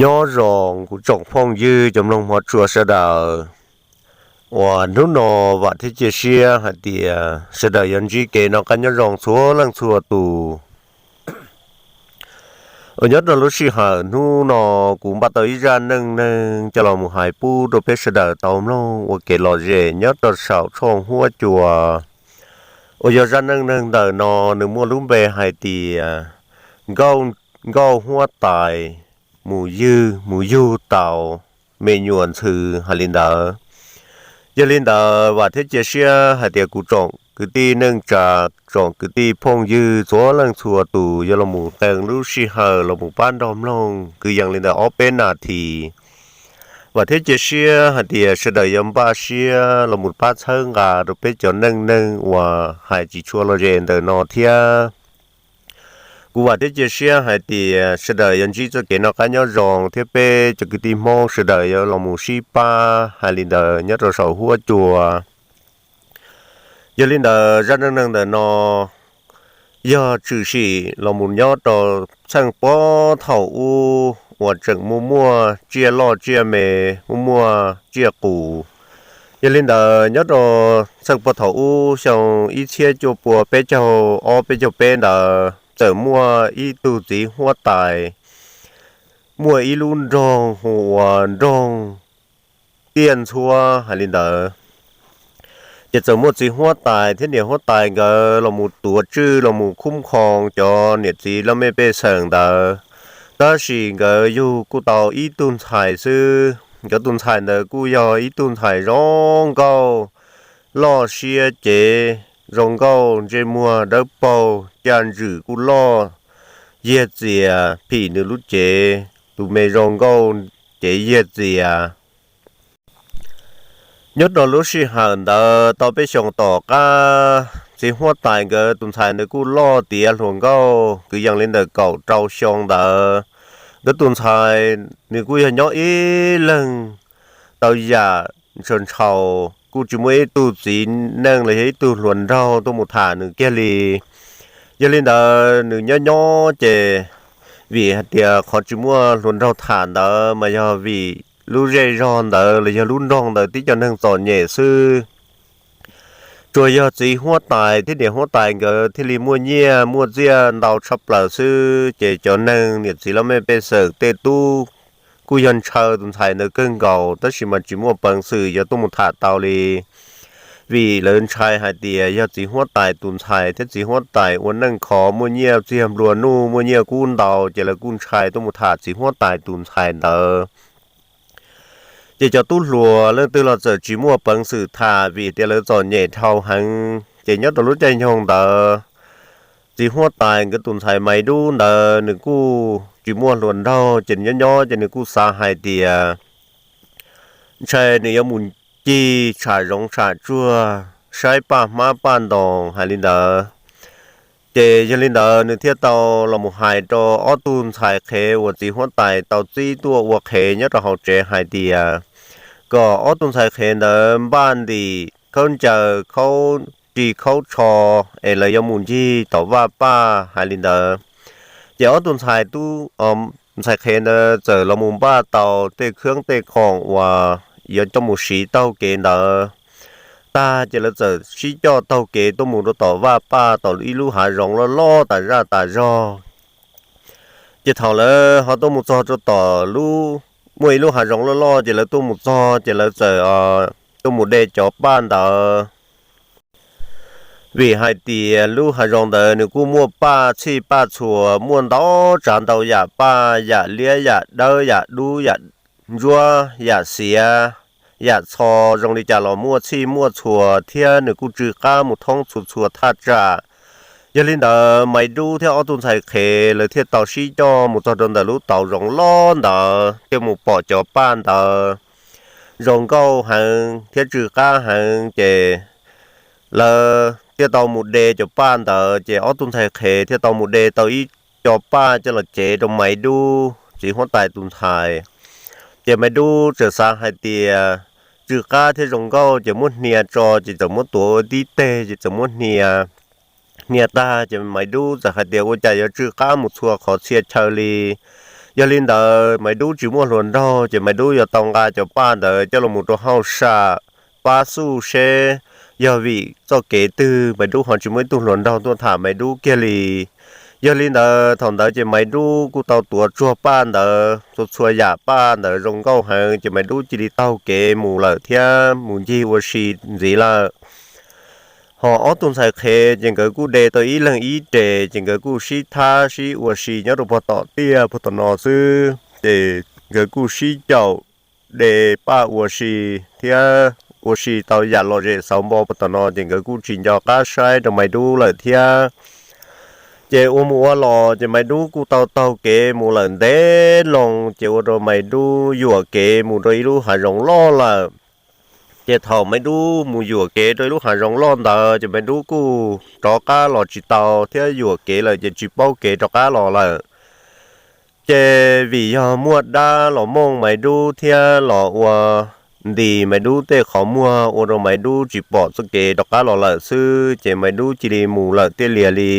Nyob zoo kuv tsoom phooj ywg cov mloog hmov tshua sawv daws, uas hnub no vam thiab cia siab hais tias sawv daws yuav ntsib kev noj qab nyob zoo txhua leej txhua tus. Uas nyob rau lub sij hawm hnub no kuv npaj tau ib zaj neej neeg coj los mus hais pub rau peb sawv daws tau mloog ua kev lom zem nyob rau saum tshooj huab cua. Uas yog zaj neej neeg ntawm no nws muaj lub npe hais tias nkauj huab tais mus ywg mus yug tau me nyuam ntxhw hais li ntawd. Yog li ntawd vam thiab cia siab hais tias kuv tsoom kwv tij neej tsa, tsoom kwv tij phooj ywg txhua leej txhua tus yuav los mus qee lub sij hawm los mus pab nrog mloog kwv yees li ntawm ob peb nas this. Vam thiab cia siab hais tias sawv daws yuav npaj siab los mus pab txhawb nqa rau peb cov neej neeg uas hais tsis tshua lom zem ntawm no thiab. Kuv vam thiab cia siab hais tias sawv daws yuav ntsib txoj kev noj qab nyob zoo thiab peb cov kwv tij Hmoob sawv daws yuav los mus sib pab hais li ntawd nyob rau saum huab cua. Yog li ntawd zaj neej neeg ntawm no yog tshwm sim los mus nyob rau txheej puag thaum ub uas tseem muaj muaj tsiaj loj tsiaj me, muaj muaj tsiaj qus. Yog li ntawd nyob rau txheej puag thaum ub xyoo ib txhiab cuaj pua peb caug ob peb caug peb ntawd txawm muaj ib tug txiv huab tais muaj ib lub nroog hu ua nroog Tiaj Ntxhuab hais li ntawd. Ces txawm muaj txiv huab tais thiab niam huab tais nkawd los mus tuav tswj los mus khub khoo cov niam txiv laj mej pej xeem ntawd. Tab sis nkawd yug kuj tau ib tug ntxhais xwb. Nkawd tus ntxhais ntawd kuj yog ib tug ntxhais zoo nkauj, loj siab cev, zoo nkauj, ntsej muag dawb paug, caj ntswm kuj loj, yiag txias phim nws lub cev, tus me zoo nkauj, cev yiag txias. Nyob rau lub sij hawm ntawd tau peb xyoos tom qab, txiv huab tais nkawd tus ntxhais ntawd kuj loj tiav hluas nkauj kwv yees li ntawm kaum rau xyoo ntawd. Nkawd tus ntxhais nws kuj yog nyob ib leeg tau yam ntshaus ntshaus, kuj tsis muaj ib tug txiv neej los yog ib tug hluas nraug tuaj mus tham nws kiag li. Yog li ntawd nws nyob nyob ces vim hais tias qhov tsis muaj hluas nraug tham ntawd mas yog vim lub zej zog ntawd los yog lub nroog ntawd tib co neeg txom nyem xwb. Tsuas yog txiv huab tais thiab niam huab tais nkawd thiaj li muaj nyiaj muaj txiaj ntau tshaj plaws xwb, ces cov neeg niam txiv laj mej pej xeem tej tub kuj yog ntshaw tus ntxhais ntawd kawg nkaus, tab sis mas tsis muaj peev xwm yuav tuaj mus tham tau li. Vim lawv ntshai hais tias yog txiv huab tais tus ntxhais thiab txiv huab tais ua neej khov muaj nyiaj txiag nplua nuj muaj nyiaj kub ntau, ces lawv kuj ntshai tuaj mus tham txiv huab tais tus ntxhais ntawd. Ces cov tub hluas leej twg los txawm tsis muaj peev xwm tham vim tias lawv txom nyem dhau heev. Ces nyob rau lub caij nyoog ntawd, txiv huab tais nkawd tus ntxhais Maiv Dub ntawd nws kuj tsis muaj hluas nraug, ces nyob nyob ces nws kuj xav hais tias ntshai nws yuav mus ncig tsham zoov tsham tsuag saib paj hmab paj ntoos hais li ntawd. Ces yog li ntawd nws thiaj tau los mus hais rau ob tug ntxhais qhev uas txiv huab tais tau txib tuaj ua qhev nyob rau hauv tsev hais tias kom ob tug ntxhais qhev ntawd npaj ntim khaub ncaws khaub ris khaub tsho es lawv yuav mus ncig tom vaj paj hais li ntawd. Ces ob tug ntxhais tub ntxhais qhev ntawd txawm los mus npaj tau tej khab tej khoom uas yuav coj mus siv taug kev ntawd tag, ces lawv txawm sib coj taug kev tuaj mus rau tom vaj paj tom ib lub hav zoov loj loj tas zaj tas zog. Ces thaum lawv ho tuaj mus txog rau tom lub, muaj ib lub hav zoov loj loj, ces lawv tuaj mus txog ces lawv txawm tuaj mus de cov paj ntawd. Vim hais tias lub hav zoov ntawd nws kuj muaj paj txhij paj txhua, muaj ntau tsav ntau yam paj, yam liab yam dawb yam dub yam ntsuab yam xiav yam txho, zoo li cas los muaj txhij muaj txhua thiab nws kuj tsw qab mus thoob txhua txhua thaj tsam. Yog li ntawd Maiv Dub thiab ob tug ntxhais qhev lawv thiaj tau sib coj mus txog rau ntawm lub tauv zoov loj ntawd thiaj mus pom cov paj ntawd zoo nkauj heev thiab tsw qab heev, ces lawv thiaj tau mus de cov paj ntawd. Ces ob tug ntxhais qhev thiaj tau mus de tau ib co paj coj los cev rau Maiv Dub txiv huab tais tus ntxhais. Ces Maiv Dub txawm xav hais tias tsw qab thiab zoo nkauj ces muab hnia tso, ces txawm muab tuav ua tib teg ces txawm muab hnia. Hnia tag ces Maiv Dub txawm hais tias ua cas yuav tsw qab mus txhua qhov txhia chaw li. Yog li ntawd Maiv Dub tsis muaj hluas nraug ces Maiv Dub yuav tau nqa cov paj ntawd coj los mus rau hauj sam pab xuj seb yog vim txoj kev twg Maiv Dub ho tsis muaj ib tug hluas nraug tuaj tham Maiv Dub kiag li. Yog li ntawd thaum ntawd ces Maiv Dub kuj tau tuav tsuag paj ntawd, txhua txhua yam paj ntawd zoo nkauj heev ces Maiv Dub cia li taug kev mus lawm thiab mus ncig ua si ntxiv lawm. Ho ob tug ntxhais qhev ces nkawd kuj de tau ib leeg ib res ces nkawd kuj sib thab sib ua si nyob rau puag tom tiaj puag tom no xwb ces nkawd kuj sib caum de paj ua si thiab ua si tau yam lom zem xauv npo puag tom no ces nkawd kuj tsis nco qab saib rau Maiv Dub lawm thiab. Ces ua mus ua los ces Maiv Dub kuj tau taug kev mus lawm ntev loo ces ua rau Maiv Dub yuam kev mus rau ib lub hav zoov loj lawm. Ces thaum Maiv Dub mus yuam kev rau ib lub hav zoov loj ntawd ces Maiv Dub kuj rov qab los tsis tau thiab yuam kev lawm ces tsis paub kev rov qab los lawm. Ces vim yog muaj dab los mooj Maiv Dub thiab los ua ntis Maiv Dub tej qhov muag ua rau Maiv Dub tsis pom txoj kev rov qab los lawm xwb ces Maiv Dub cia li mus lawm tiaj lias li.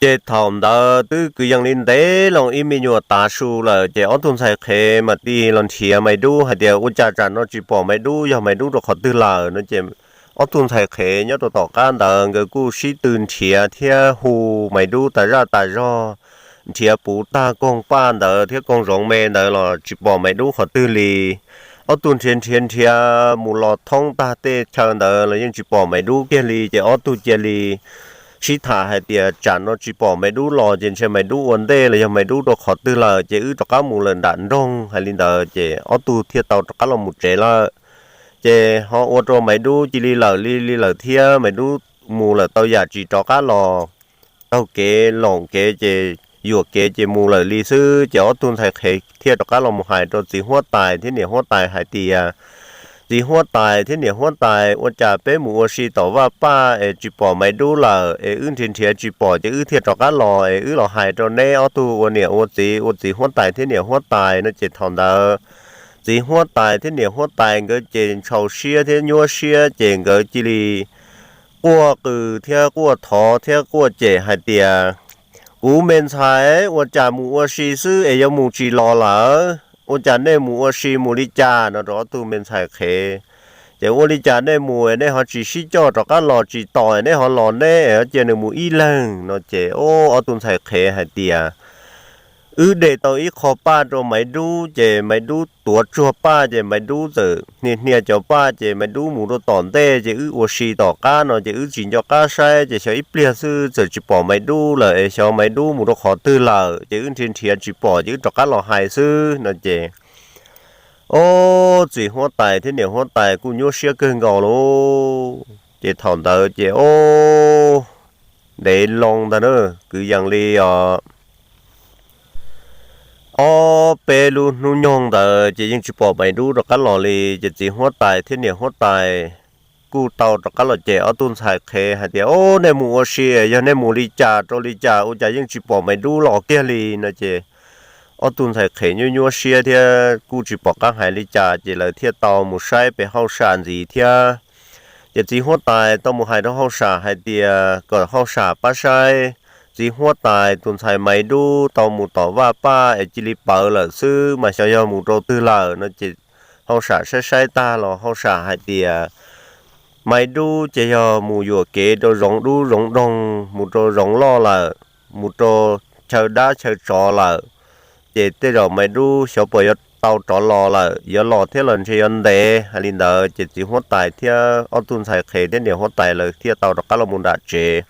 Ces thaum ntawd twb kwv yees li ntev loo ib me nyuam tav su lawm ces ob tug ntxhais qhev mam tig los nrhiav Maiv Dub hais tias ua cas tsam no tsis pom Maiv Dub, yog Maiv Dub rau qhov twg lawm no ces ob tug ntxhais qhev nyob rau tom qab ntawd nkawd kuj sib tw nrhiav thiab hu Maiv Dub tas zaj tas zog, nrhiav puv tag koog paj ntawd thiab koog zoov me ntawd los tsis pom Maiv Dub qhov twg li. Ob tug nrhiav nrhiav nrhiav mus los thoob tag tej chaw ntawd los yeej tsis pom Maiv Dub kiag li ces ob tug cia li sib tham hais tias tsam no tsis pom Maiv Dub los ces ntshe Maiv Dub ua ntej los yog Maiv Dub rau qhov twg lawm ces wb rov qab mus lawm nram nroog. Hais li ntawd ces ob tug thiaj tau rov qab los mus tsev lawm. Ces ho ua rau Maiv Dub cia li lawm li li lawm thiab Maiv Dub mus lawm tau yam tsis rov qab los, taug kev loom kev ces yuam kev ces mus lawm li xwb ces ob tug ntxhais qhev thiaj rov qab los mus hais rau txiv huab tais thiab niam huab tais hais tias txiv huab tais thiab niam huab tais, ua cas peb mus ua si tom vaj paj es tsis pom Maiv Dub lawm es wb nrhiav nrhiav tsis pom ces wb thiaj rov qab los es wb los hais rau neb ob tug ua niam ua txiv, ua txiv huab tais thiab niam huab tais no ces thaum ntawd txiv huab tais thiab niam huab tais nkawd ces ntshaus siab thiab nyuaj siab ces nkawd cia li quaj qw thiab quaj thov thiab quaj cem hais tias kuv me ntxhais ua cas mus ua si xwb es yuav mus tsis los lawm, ua cas nej mus ua si mus li cas no rau ob tug me ntxhais qhev. Ces ua li cas nej mus nej ho tsis sib coj rov qab los tsis tos nej ho los neb es cia nws mus ib leeg no ces ob tug ntxhais qhev hais tias wb de tau ib qho paj rau Maiv Dub ces Maiv Dub tuav tsuag paj ces Maiv Dub txawm hnia hnia cov paj ces Maiv Dub mus rau tom ntej ces wb ua si tom qab no ces wb tsis nco qab saib ces xyov ib pliag xwb txawm tsis pom Maiv Dub lawm es xyov Maiv Dub mus rau qhov twg lawm ces wb nrhiav nrhiav tsis pom ces wb rov qab los hais xwb no ces ob txiv huab tais thiab niam huab tais kuj nyuaj siab kawg nkaus lauj. Ces thaum ntawd ces ob ntev loo ntag na, kwv yees li os ob peb lub hnub nyoog ntawd ces yeej tsis pom Maiv Dub rov qab los li ces txiv huab tais thiab niam huab tais kuj tau rov qab los cem ob tug ntxhais qhev hais tias ob nej mus ua si, yog nej mus li cas rau li cas ua cas yeej tsis pom Maiv Dub los kiag li no ces ob tug ntxhais qhev nyuaj nyuaj siab thiab kuj tsis pom qab hais li cas ces lawv thiaj tau mus saib pem hauj sam ntxiv thiab. Ces txiv huab tais tau mus hais rau hauj sam hais tias kom hauj sam pab saib txiv huab tais tus ntxhais Maiv Dub tau mus tom vaj paj es cia li pawv lawm xwb mas xyov yog mus rau twg lawm no ces hauj sam saib saib tag los hauj sam hais tias Maiv Dub ces yog mus yuam kev rau zoov dub zoov doog, mus rau zoov loj lawm, mus rau chaw dab chaw tsov lawm, ces tej zaum Maiv Dub xyov puas yuav tau rov los lawm, yuav los thiab los ntshe yuav ntev. Hais li ntawd ces txiv huab tais thiab ob tug ntxhais qhev thiab niam huab tais lawv thiaj tau rov qab los mus nram tsev.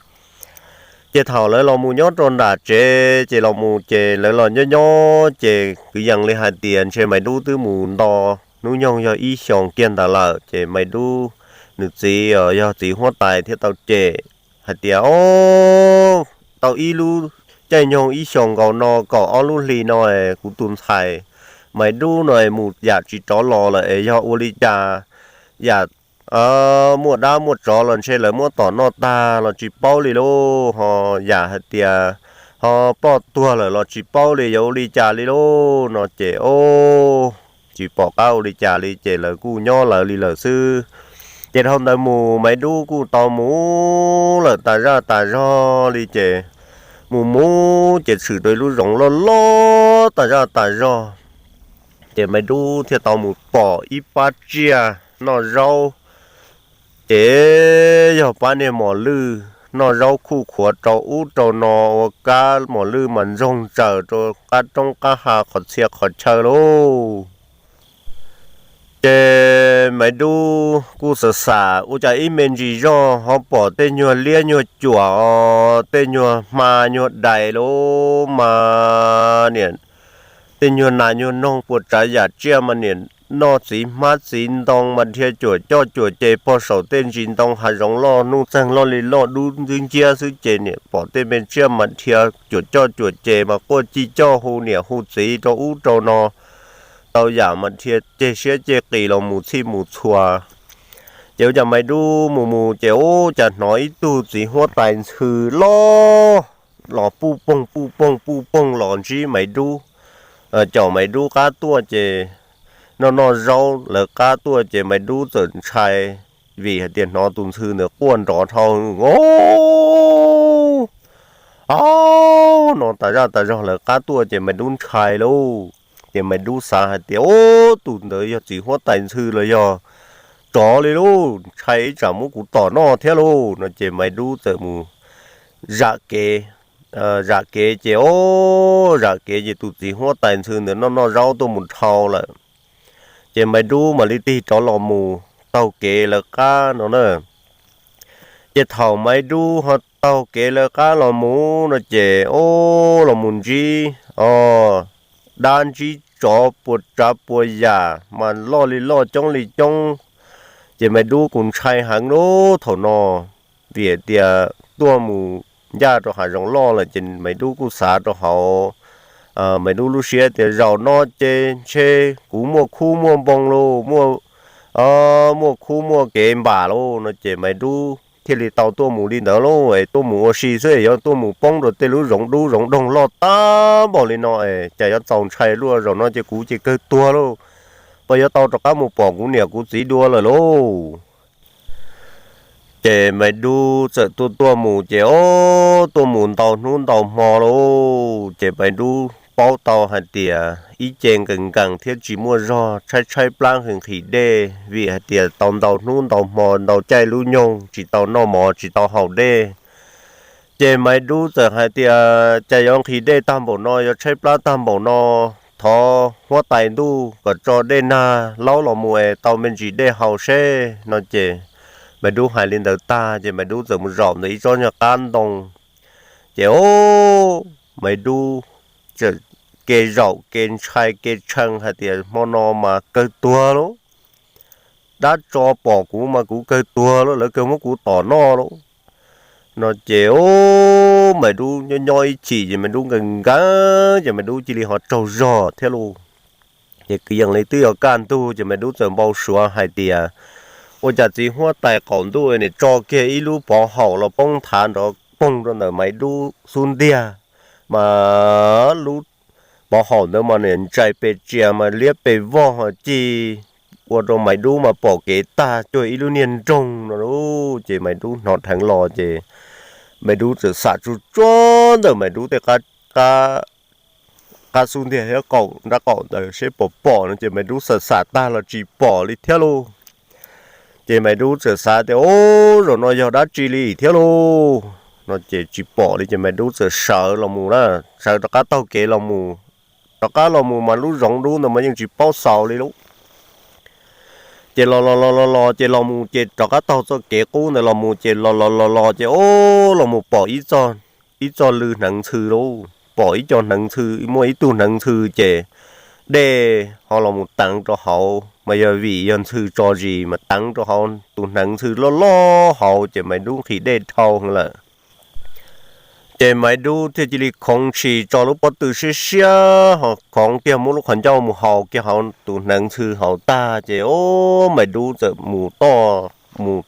Ces thaum lawv los mus nyob rau nram tsev ces los mus ces lawv los nyob nyob ces kwv yees li hais tias ntshe Maiv Dub twb mus nto hnub nyoog yog ib xyoos kiag ntawd lawm ces Maiv Dub nws txiv yog txiv huab tais thiaj tau cem hais tias ob tau ib lub caij nyoog ib xyoos nkaus no kaum ob lub hli no kuv tus ntxhais Maiv Dub no mus yam tsis rov los lawm es yog ua li cas, yam muaj dab muaj tsov los ntshe lawv muab tom noj tag los tsis paub li lauj, ho yam hais tias ho ploj tuag lawm los tsis paub li yuav ua li cas li lauj no ces ob tsis pom qab ua li cas li ces lawv kuj nyob lawv li lawm xwb. Ces dhau ntawd mus Maiv Dub kuj tau mus lawm tas zaj tas zog li ces mus mus ces tshwm rau ib lub zoov loj loj tas zaj tas zog. Ces Maiv Dub thiaj tau mus pom ib pab tsiaj noj zaub, ces yog pab niag mos lwj noj zaub khuj khuav rau ub rau no, ua kab mos lwj mas ntsoog tsaws rau qab roob qab hav qhov txhia qhov chaw lauj. Ces Maiv Dub kuj xav xav ua cas ib me ntsis zog ho pom tej nyuag liab nyuag cuam os, tej nyuag hma nyuag dais lauj mas niam, tej nyuag nas nyuag noog puas tsav yam tsiaj mas niam, noj txiv hmab txiv ntoo mas dhia cuam coj cuam ces pog saum tej ntsis ntoo hav zoov loj, hnub txeeg loj li loj dub ntxwb nciab xwb ces niam pom tej me tsiaj mas dhia cuam coj cuam ces mas quaj ci coj hu niam hu txiv rau ub rau no, tau yam mas dhia ceg siab ceg qis los mus txhij mus txhua. Ces ua cas Maiv Dub mus mus ces ua cas hnov ib tug txiv huab tais ntxhw loj los puj poog puj poog puj poog los ntsib Maiv Dub, caum Maiv Dub qab tuaj ces noj noj zaub lawv qab tuaj ces Maiv Dub txawm ntshai, vim hais tias hnov tus ntxhw ntawd quaj nrov dhau, o, o, no tas zaj tas zog lawv qab tuaj ces Maiv Dub ntshai lauj. Ces Maiv Dub xav hais tias, o, tus ntawd yog txiv huab tais ntxhw los yog tsov li lauj, ntshai ib tsam muab kuv tom noj thiab lauj no ces Maiv Dub txawm mus zam kev, zam kev ces, o, zam kev ces tus txiv huab tais ntxhw ntawd noj noj zaub tuaj mus dhau lawm. Ces Maiv Dub mam li tig rov los mus taug kev lawv qab no na. Ces thaum Maiv Dub ho taug kev lawv qab los mus no ces, o, los mus ntsib, o, dab ntsib tsov puas tsav puas yam mas loj li loj coob li coob. Ces Maiv Dub kuj ntshai heev lauj thaum no, vim tias tuaj mus ncaj rau hav zoov loj lawm ces Maiv Dub kuj xav rau hauv Maiv Dub lub siab tias zaum no ces ntshe kuv muaj khub muaj npoo lauj, muaj, muaj khub muaj kev npam lauj no ces Maiv Dub thiaj li tau tuaj mus li ntawd lauj. Es tuaj mus ua si xwb es yuav tuaj mus poob rau tej lub zoov dub zoov doog loj tag npaum li no es cas yuav txaus ntshai luaj, zaum no ces kuv ces kawg tuag lauj, puas yuav tau rov qab mus pom kuv niam kuv txiv dua lawm lauj. Ces Maiv Dub txawm tuaj tuaj mus ces, o, tuaj mus ntau hnub ntau hmo lauj. Ces Maiv Dub paub tau hais tias ib ce nkees nkees thiab tsis muaj zog, tshaib tshaib plab nqhis nqhis dej vim hais tias tau ntau hnub ntau hmo ntau caij lub nyoog tsis tau noj mov tsis tau haus dej. Ces Maiv Dub txawm hais tias cas yuav nqhis dej tag npaum no, yuav tshaib plab tag npaum no, thov huab tais ntuj kom tso dej nag laub los mus es tau me ntsis dej haus seb no ces Maiv Dub hais li ntawd tag ces Maiv Dub txawm mus zaum ntawm ib tsob nyuag qab ntoo. Ces, o, Maiv Dub txawm ke zaum ke ntshai ke tshee hais tias hmo no mas kawg tuag lauj, dab tso pom kuv mas kuv kawg tuag lauj, lawv kawg muab kuv tom noj lauj no ces, o, Maiv Dub nyob nyob ib chim ces Maiv Dub nkees nkees ces Maiv Dub cia li ho tsaug zog thiab lauj. Ces kwv yees li twb yuav kaj ntug ces Maiv Dub txawm npau suav hais tias ua cas txiv huab tais qaum ntuj nim tso kiag ib lub pov haum los poob nthav nrov poog rau ntawm Maiv Dub xub ntiag, mas lub pov haum ntawd mas nim ntsais pes tsia mas liab pes vog ho cig ua rau Maiv Dub mas pom kev tag cuag ib lub niag nroog no lauj. Ces Maiv Dub hnov dheev los ces Maiv Dub txawm xam tsuj tsuag ntawm Maiv Dub tej qab, qab xub ntiag thiab qaum nrab qaum ntawd seb pom pom no ces Maiv Dub xam xam tag los tsis pom li thiab lauj. Ces Maiv Dub txawm xav tias, o, zaum no yog dab tsi li thiab lauj no ces tsis pom li ces Maiv Dub txawm sawv los mus na, sawv rov qab taug kev los mus. Rov qab los mus mas lub zoov dub ntawd mas yeej tsis paub xaus li lauj. Ces los los los los los ces los mus ces rov qab taug txoj kev qub ntawd los mus ces los los los los ces, o, los mus pom ib txoj lw hneev ntxhw lauj, pom ib co hneev ntxhw, muaj ib tug hneev ntxhw ces dej ho los mus teev rau hauv mas yog vim yog ntxhw tso zis mas teev rau hauv tus hneev ntxhw loj loj hauv ces Maiv Dub nqhis dej dhau heev lawm. Ces Maiv Dub thiaj cia li khoov ntshis tso lub pob tw siab siab ho khoov kiag muab lub qhov ncauj mus haus kiag hauv tus hneev ntxhw hauv tag ces, o, Maiv Dub txawm mus toj mus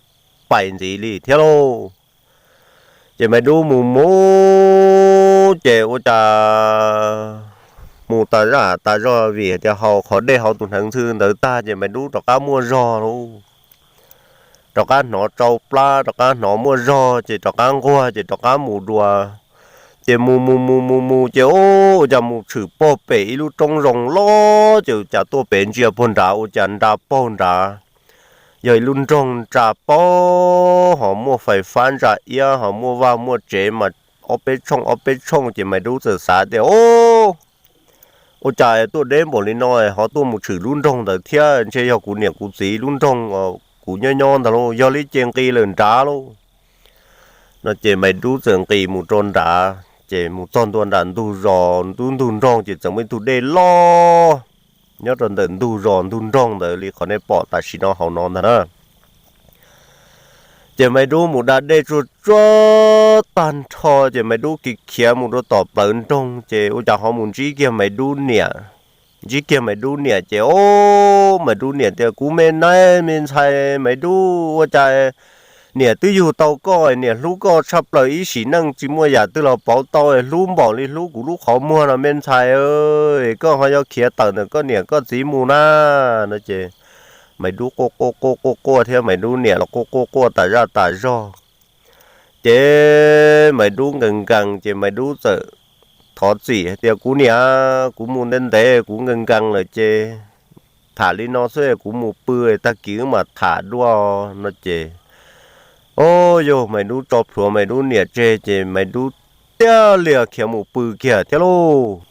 pais ntxiv li thiab lauj. Ces Maiv Dub mus mus ces ua cas mus tas zaj tas zog vim tias haus qhov dej hauv tus hneev ntxhw ntawd tag ces Maiv Dub rov qab muaj zog lauj. Rov qab hnov tsau plab, rov qab hnov muaj zog ces rov qab nquag ces rov qab mus dua. Ces mus mus mus mus mus ces ua cas mus tshwm pog pem ib lub roob zoo loj, ces ua cas tuaj pem ntsia puag nrad ua cas nra paug nrad yog ib lub nroog nra paug ho muaj fais fab ntsa iab ho muaj vaj muaj tsev mas ob peb tshooj ob peb tshooj. Ces Maiv Dub txawm xav tias, O, ua cas tuaj deb npaum li no ho tuaj mus tshwm lub nroog ntawd thiab, ntshe yog kuv niam kuv txiv lub nroog kuv nyob nyob ntag lauj, yog li ces nqis lawm nrad lauj. No ces Maiv Dub txawm nqis mus rau nrad, ces mus txog ntua nram ntug zos ntub ntug nroog ces txawm muaj ib tug dej loj nyob rau ntawm ntug zos ntug nroog ntawd li qhov nej pom tam sim no hauv no ntag na. Ces Maiv Dub mus da dej tsuag tsuag tag nrho ces Maiv Dub khiav khiav mus rau tom plawv nroog ces ua cas ho mus ntsib kiag Maiv Dub niam. Ntsib kiag Maiv Dub niam ces, O, Maiv Dub niam tias, Kuv me nai me ntxhais Maiv Dub, ua cas niam twb yug tau koj, niam hlub koj tshaj plaws ib sim neej tsis muaj yam twg los pauv tau, hlub npaum li hlub kuv lub qhov muag no me ntxhais, koj ho yuav khiav tawm ntawm koj niam koj txiv mus na. No ces Maiv Dub quaj quaj quaj quaj quaj thiab Maiv Dub niam los quaj quaj quaj tas zaj tas zog. Ces Maiv Dub nkees nkees ces Maiv Dub txawm thov txim hais tias, Kuv niam, kuv mus ntev ntev kuv nkees nkees lawm ces tham li no xwb, kuv mus pw, tag kis wb mam tham dua. No ces, o, yog Maiv Dub tso plhuav Maiv Dub niam tseg ces Maiv Dub tiag lias khiav mus pw kiag thiab lauj.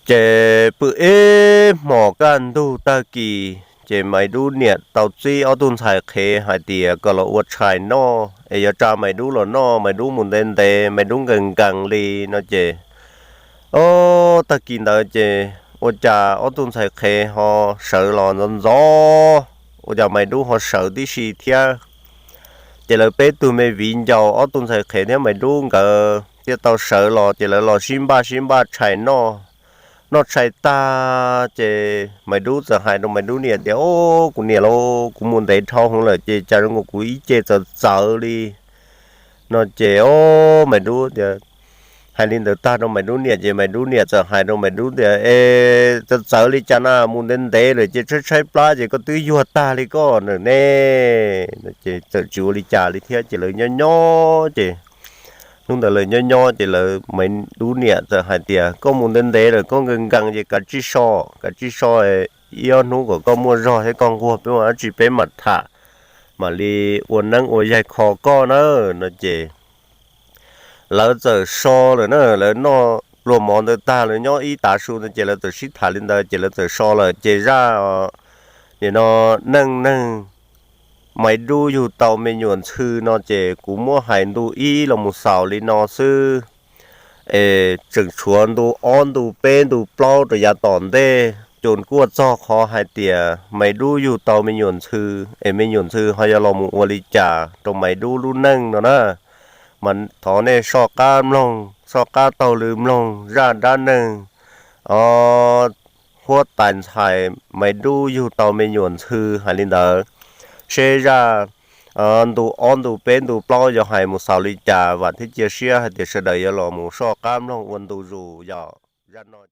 Ces pw ib hmos kaj ntug tag kis ces Maiv Dub niam tau txib ob tug ntxhais qhev hais tias kom los ua tshais noj es yuav tsa Maiv Dub los noj, Maiv Dub mus ntev ntev, Maiv Dub nkees nkees li no ces, o, tag kis ntawd ces ua cas ob tug ntxhais qhev ho sawv los ntxov ntxov, ua cas Maiv Dub ho sawv tib si thiab. Ces lawv peb tug me viv ncaus ob tug ntxhais qhev thiab Maiv Dub nkawd thiaj tau sawv los ces lawv los sib npaj sib npaj tshais noj. Noj tshais tag ces Maiv Dub txawm hais rau Maiv Dub niam tias, O, kuv niam lauj, kuv mus ntev dhau heev lawm ces cas zoo nkaus kuv ib ce txawv txawv li. No ces, o, Maiv Dub tias, hais li ntawd tag rau Maiv Dub niam ces Maiv Dub niam txawm hais rau Maiv Dub tias, E, txawv txawv li cas na, mus ntev ntev lawm ces tshaib tshaib plab ces koj twb yuag tag li koj na ne. Ces txawm tsis ua li cas li thiab ces lawv nyob nyob ces hnub ntawd lawv nyob nyob ces lawv Maiv Dub niam txawm hais tias, Koj mus ntev ntev lawm koj nkees nkees ces kav tsij so, kav tsij so ib ob hnub kom koj muaj zog thiab koj nquag peb ua dab tsi peb mam tham, mam li ua neeb ua yaig kho koj na. No ces lawv txawm so lawm na, lawv noj pluag mov ntawd tag lawv nyob ib tav su ntawd ces lawv txawm sib tham li ntawd ces lawv txawm so lawm ces zaj, nim no neej neeg Maiv Dub yug tau me nyuam ntxhw no ces kuv muab hais ntu ib los mus xaus li no xwb. Es tseem tshuav ntu ob ntu peb ntu plaub rau yav tom ntej, ces kuj txog qhov hais tias Maiv Dub yug tau me nyuam ntxhw, es me nyuam ntxhw ho yuav los mus ua li cas rau Maiv Dub lub neej no na. Mas thov nej soj qab mloog, soj qab taug lw mloog zaj dab neeg, o, huab tais ntxhais Maiv Dub yug tau me nyuam ntxhw hais li ntawd, seb zaj ntu ob ntu peb ntu plaub yuav hais mus xaus li cas, vam thiab cia siab hais tias sawv daws yuav los mus soj qab mloog ua ntu zus yom. Zaj no